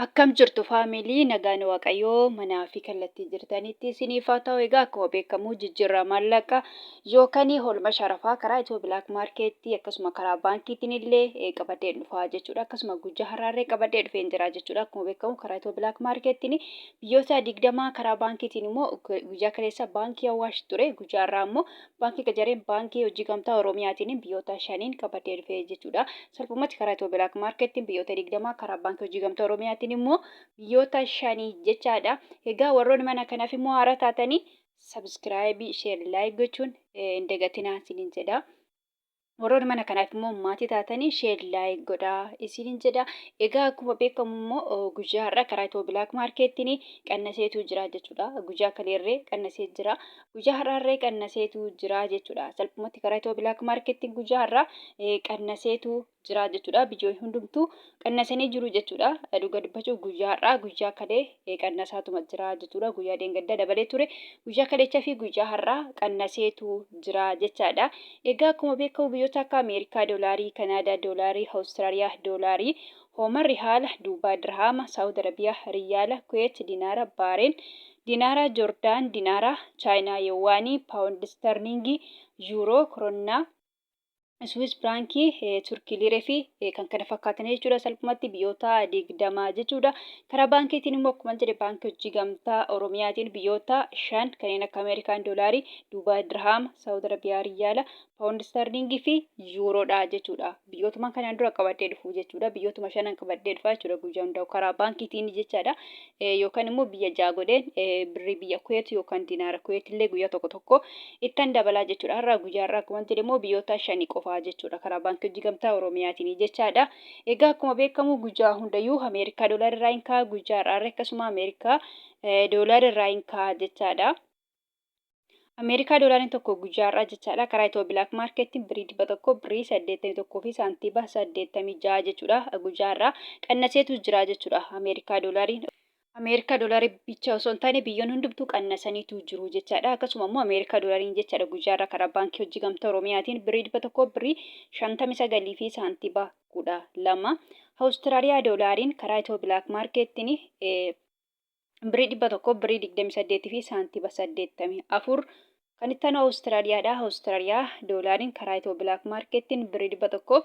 Akkam jirtu family, nagaan Waaqayyoo manaa fi kallattii jirtanitti isiniif haa ta'u. Egaa akkuma beekamu jijjiirraa maallaqa yookaan holma sharafaa karaa Itiyoo Black Market akkasuma karaa baankiitiin illee qabadhee dhufaa jechuudha. Akkasuma guyyaa har'aarree qabadhee dhufeen jira jechuudha. Akkuma beekamu karaa Itiyoo Black Marketiin biyyoota 20, karaa baankiitiin immoo guyyaa kaleessa baankii Awaash ture, guyyaa har'aa immoo Baankii Qacareen Baankii Hojii Gamtaa Oromiyaatiin biyyoota shaniin qabatee dhufe jechuudha. Salphumatti karaa Itiyoo Black Marketiin biyyoota 20, karaa Baankii Hojii Gamtaa Oromiyaatiin immoo biyyoota shanii jechaadha. Egaa warroonni mana kanaaf immoo haaraa taatanii subscribe, share, like gochuun hin dagatinaa isiniin jedha. Warroonni mana kanaaf immoo maatii taatanii share, like godhaa isiniin jedha. Egaa akkuma beekamu immoo guyyaa har'a karaa Itiyoo Black Marketiin qannaseetu jira jechuudha. Guyyaa kaleerree qannasee jira. Guyyaa har'aarree qannaseetu jira jechuudha. Salphumatti karaa Itiyoo Black Marketiin guyyaa har'aa qannaseetu jira jechuudha. Biyyoonni hundumtuu qannasanii jiru jechuudha. Dhuga dubbachuuf guyyaa har'aa guyyaa kalee qannasaatuma jira jechuudha. Guyyaa dheengaddaa dabalee ture. Guyyaa kaleechaa fi guyyaa har'aa qannaseetu jira jechaadha. Egaa akkuma beekamu biyyoota akka Ameerikaa doolaarii, Kanaadaa doolaarii, Awustiraaliyaa doolaarii, Hooman Rihaala, Duubaa Dirhaama, Saawud Arabiyaa Riyaala, Kuweet Dinaara, Baareen Dinaara, Jordaan Dinaara, Chaayinaa Yowaanii, Paawundi Isterliingii, Yuuroo, Koronnaa, Swiss Firaankii, Turkii Liiree fi kan kana fakkaatan jechuudha. Salphumatti biyyoota 20 jechuudha. Karaa baankiitiin immoo akkuma jedhe Baankii Hojii Gamtaa Oromiyaatiin biyyoota shan kanneen akka Ameerikaan doolaarii, Duubaay Dirhaama, Saawud Arabiyaa Riyaala, Paawundi Isterliingii fi Yuuroodha jechuudha. Biyyootuma kanaan dura qabadhee dhufu jechuudha. Biyyootuma shanan qabadhee dhufa jechuudha guyyaa hundaa'u karaa baankiitiin jechaadha. Yookaan immoo biyya ja'a godheen birrii biyya Kuweet yookaan dinaara Kuweet illee guyyaa tokko tokko ittan dabalaa jechuudha. Har'a guyyaa har'aa akkuma jedhe immoo biyyoota shani qofaa jechuudha karaa Baankii Hojii Gamtaa Oromiyaatiin jechaadha. Egaa akkuma beekamu guyyaa hundayyuu Ameerikaa doolaara irraa hin ka'a, guyyaa har'aarra akkasuma Ameerikaa doolaara irraa hin ka'a jechaadha. Ameerikaa doolaariin tokko guyyaa har'aa jechaadha karaa Itiyoo Black Marketiin birrii 100 birrii 81 fi saantiiba 86 jechuudha, guyyaa har'aa qannaseetu jira jechuudha Ameerikaa doolaariin. Ameerikaa doolaarii bicha osoo hin taane biyyoonni hundumtuu qannasaniitu jiru jechaadha. Akkasuma immoo Ameerikaa doolaariin jechaadha guyyaa har'aa karaa Baankii Hojii Gamtaa Oromiyaatiin birrii 100 birrii 59 fi saantiiba 12. Awustiraaliyaa doolaariin karaa Itiyoo Black Marketiin birrii 100 birrii 28 fi saantiba 84. Kan itti aanu Awustiraaliyaadha. Awustiraaliyaa doolaariin karaa Itiyoo Black Marketiin birrii 100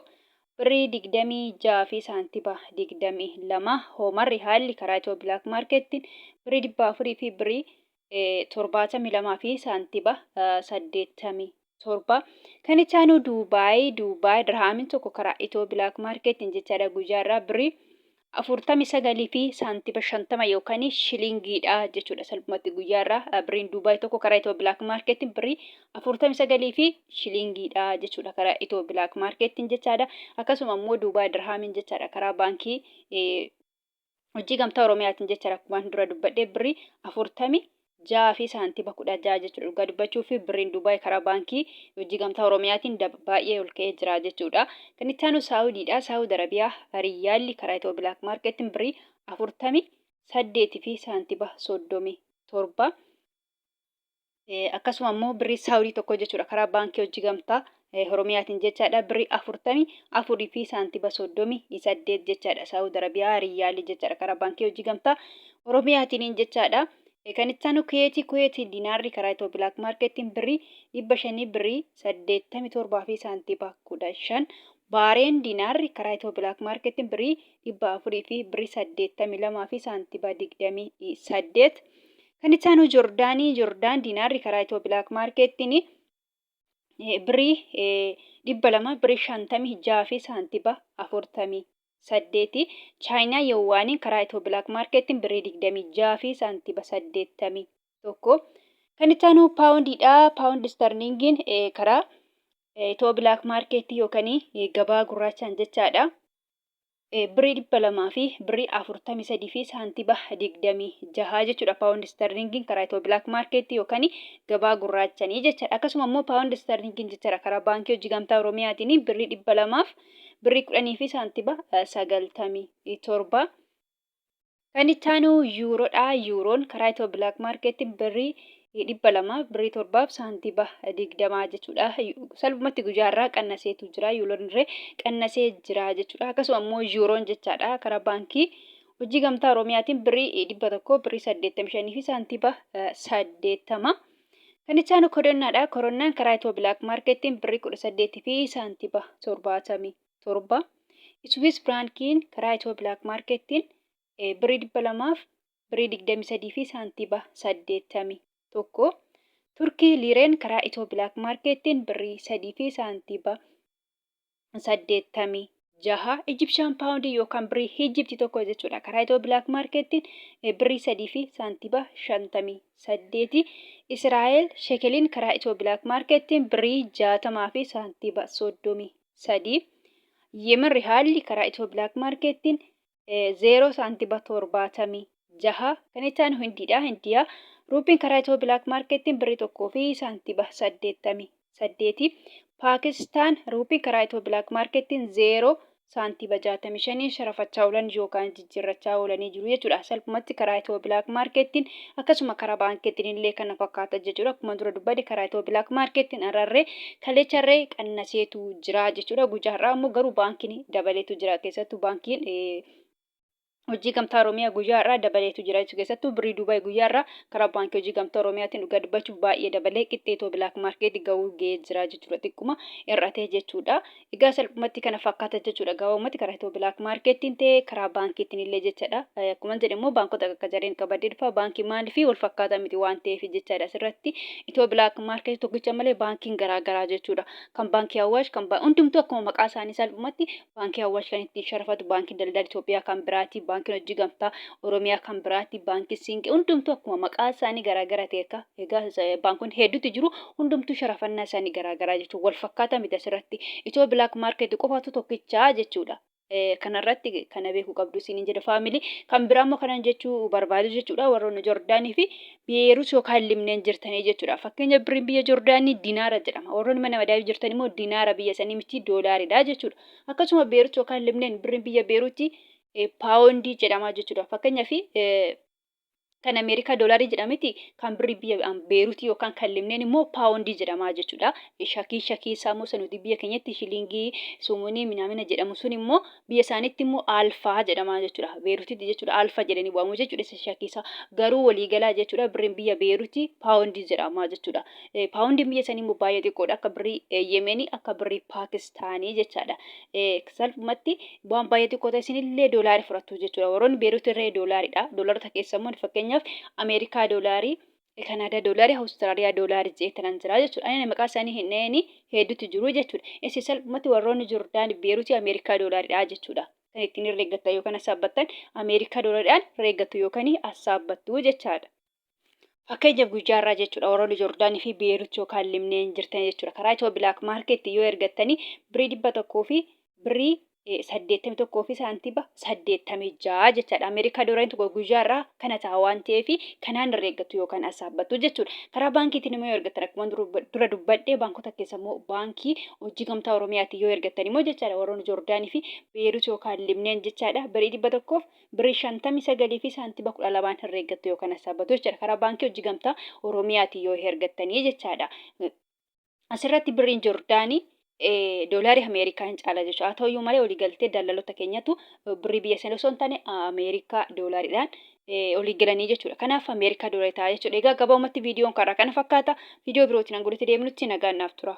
birrii 26 fi saantiba 22. Hoomarri haalli karaa Itiyoo Black Marketiin birrii 400 fi birrii 72 fi saantiba 87. Kan itti aanu Duubaay. Duubaay dirhaamiin tokko karaa Itiyoo Black Marketiin jechaadha guyyaa irraa birrii 49 fi saantiba 50 yookaan shilingiidha jechuudha. Salphumatti guyyaa irraa birriin Duubaay tokko karaa Itiyoo Black Marketiin birrii 49 fi shilingiidha jechuudha karaa Itiyoo Black Marketiin jechaadha. Akkasuma immoo Duubaay dirhaamiin jechaadha karaa Baankii Hojii Gamtaa Oromiyaatiin jechaadha akkuma dura dubbadhee birrii 46 fi saantiba 16 jechuudha. Dhugaa dubbachuu fi birriin Dubaay karaa Baankii Hojii Gamtaa Oromiyaatiin baay'ee ol ka'ee jira jechuudha. Kan itti aanu Saawudiidha. Saawud Arabiyaa Riyyaalli karaa Itiyoo Black Marketiin birrii 48 fi saantiba 37. Akkasuma immoo birrii Saawudii tokko jechuudha karaa Baankii Hojii Gamtaa Oromiyaatiin jechaadha birrii 44 fi saantiba 38 jechaadha. Saawud Arabiyaa Riyyaalii jechaadha karaa Baankii Hojii Gamtaa Oromiyaatiin jechaadha. Kan itti aanu Kuweetii. Kuweetii dinaarri karaa Itiyoo Black Marketiin birrii 500 birrii 87 fi saantiba 15. Baareen dinaarri karaa Itiyoo Black Marketiin birrii 400 fi birrii 82 fi saantiba 28. Kan itti aanu Jordaanii. Jordaan diinaarri karaa Itiyoo Black Marketiin birrii 200 birrii 56 fi saantiba 48. Chaayinaa Yowaaniin karaa Itiyoo Black Marketiin birrii 26 fi saantiba 81. Kan itti aanu paawundiidha. Paawundi istarliingiin karaa Itiyoo Black Marketii yookaan gabaa gurraachaan jechaadha. Birrii 200 fi birrii 43 fi saantiba 26 jechuudha paawundi istarliingiin karaa Itiyoo Black Market yookaan gabaa gurraachanii jechaadha. Akkasuma immoo paawundi istarliingiin jechaadha karaa Baankii Hojii Gamtaa Oromiyaatiin birrii 200 birrii 10 fi saantiba 97. Kan itti aanu yuuroodha. Yuuroon karaa Itiyoo Black Market birrii 200 birrii 7 saantiba 20 jechuudha. Salphumatti guyyaa irraa qannaseetu jira. Yuuroon irree qannasee jira jechuudha. Akkasuma immoo yuuroon jechaadha karaa Baankii Hojii Gamtaa Oromiyaatiin birrii 100 birrii 85 fi saantiba 80. Kan itti aanu koronnaadha. Koronnaan karaa Itiyoo Bilaak Maarkeettiin birrii 18 fi saantiba 77. Iswiis Firaankiin karaa Itiyoo Bilaak Maarkeettiin birrii 200 fi birrii 23 fi saantiba 81. Turkii Liireen karaa Itiyoo Bilaak Maarkeettiin birrii 3 fi saantiba 86. Ijibshaan paawundii yookaan birrii Ijibti tokko jechuudha. Karaa Itiyoo Bilaak Maarkeettiin birrii 3 fi saantiba 58. Israa'el shekeliin karaa Itiyoo Bilaak Maarkeettiin birrii 60 fi saantiba 33. Yemen rihaalli karaa Itiyoo Bilaak Maarkeettiin 0 saantiba 76. Kan itti aanu Hindiidha. Hindiyaa ruupiin karaa Itiyoo Bilaak Maarkeettiin birrii 1 fi saantiba 88. Paakistaan ruupiin karaa Itiyoo Bilaak Maarkeettiin 0 saantiba 65 sharafachaa oolan yookaan jijjiirrachaa oolanii jiru jechuudha. Salphumatti karaa Itiyoo Bilaak Maarkeettiin akkasuma karaa baankiitiin illee kana fakkaata jechuudha. Akkuma dura dubbade karaa Itiyoo Bilaak Maarkeettiin har'arree kaleecharree qannaseetu jira jechuudha. Guyyaa har'aa immoo garuu baankiin dabaleetu jira. Keessattuu baankiin Hojii Gamtaa Oromiyaa guyyaa har'aa dabaleetu jira jechuudha. Keessattuu birrii Duubaay guyyaa har'aa karaa baankii Hojii Gamtaa Oromiyaatiin dhugaa dubbachuuf baay'ee dabalee qixxee Itiyoo Bilaak Maarkeetti gahuu gahee jira jechuudha. Xiqquma hir'atee jechuudha. Egaa salphumatti kana fakkaata jechuudha. Gabaabumatti karaa Itiyoo Bilaak Maarkeettiin ta'ee karaa baankiitiin illee jechaadha. Akkuma jedhe immoo baankota akka jareen qabadee dhufa. Baankii maaliif wal fakkaataa miti waan ta'eef jechaadha. Asirratti Itiyoo Bilaak Maarkeetti tokkicha malee baankiin garaa garaa jechuudha. Kan baankii Awaash kan hundumtuu akkuma maqaa isaanii salphumatti Baankii Awaash kan ittiin sharafatu, Baankiin Daldala Itoophiyaa kan biraati, Baankiin Hojii Gamtaa Oromiyaa kan biraati, Baankiin Siinqee hundumtuu akkuma maqaa isaanii garaagara ta'e akka egaa baankonni hedduutu jiru, hundumtuu sharafannaa isaanii garaagaraa jechuudha. Wal fakkaataa miti asirratti. Itiyoo Bilaak Maarkeet qofaatu tokkichaa jechuudha. Kanarratti kana beekuu qabdu isiniin jedha faamilii. Kan biraa immoo kanan jechuu barbaadu jechuudha warroonni Jordaanii fi Beerut yookaan Libneen jirtanii jechuudha. Fakkeenya birriin biyya Jordaanii dinaara jedhama. Warroonni mana madaamii jirtan immoo dinaara biyya sanii miti doolaaridha jechuudha. Akkasuma Beerut yookaan Libneen birriin biyya Beeruti paawondii jedhama jechuudha. Fakkeenyaaf kan Ameerikaa doolaarii jedhamiti kan birrii biyya Beerutii yookaan kan Libneen immoo paawondii jedhama jechuudha. Shakii shakii isaa immoo sanuti biyya keenyatti shilingii sumunii minaamina jedhamu sun immoo Biyya isaaniitti immoo Alfaa jedhama jechuudha. Beerutitti jechuudha Alfa jedhanii waamu jechuudha isa shakiisa. Garuu waliigalaa jechuudha birriin biyya Beeruti paawundii jedhama jechuudha. Paawundiin biyya sanii immoo baay'ee xiqqoodha akka birrii Yemenii akka birrii Paakistaanii jechaadha. Salphumatti waan baay'ee xiqqoo ta'e isinillee doolaarii fudhattu jechuudha. Warroonni Beeruti irree doolaaridha. Doolaarota keessa immoo fakkeenyaaf Ameerikaa doolaarii Kanaadaa doolaarii, Awustiraaliyaa doolaarii jedhee tanan jira jechuudha. Ani maqaa isaanii hin dhahini hedduutu jiru jechuudha. Isin salphumatti warroonni Jordaan, Beeruutii Ameerikaa doolaariidha jechuudha. Kan ittiin herreeggattan yookaan assaabbattan Ameerikaa doolaariidhaan herreeggattu yookaan assaabbattu jechaadha. Fakkeenyaaf guyyaa irraa jechuudha warroonni Jordaanii fi Beeruut yookaan Libneen jirtan jechuudha. Karaa Itiyoo Bilaak Maarkeetti yoo ergattanii birrii 100 fi birrii 81 fi saantiba 86 jechaadha. Ameerikaa doolaariin tokko guyyaa irraa kana ta'a waan ta'eef kanaan herreeggattu yookaan assaabbattu jechuudha. Karaa baankiitiin immoo yoo ergattan akkuma dura dubbadhe baankota keessa immoo baankii hojii gamtaa Oromiyaatiin yoo ergattan immoo jechaadha warroonni Joordaanii fi Beerut yookaan Libneen jechaadha birrii 100 birrii 59 fi saantiba 12 herreeggattu yookaan assaabbattu jechaadha. Karaa baankii hojii gamtaa Oromiyaatiin yoo ergattanii jechaadha. Asirratti birriin Jordaanii doolaarii Ameerikaa hin caala jechuudha. Haa ta'uyyuu malee waliigaltee daldaltoota keenyatu birrii biyya sana osoo hin taane Ameerikaa doolaariidhaan olii galanii jechuudha. Kanaaf Ameerikaa doolaarii ta'a jechuudha. Egaa gabaabumatti viidiyoon karaa kana fakkaata. Viidiyoo birootiin hanga walitti deebinutti nagaan naaf tura.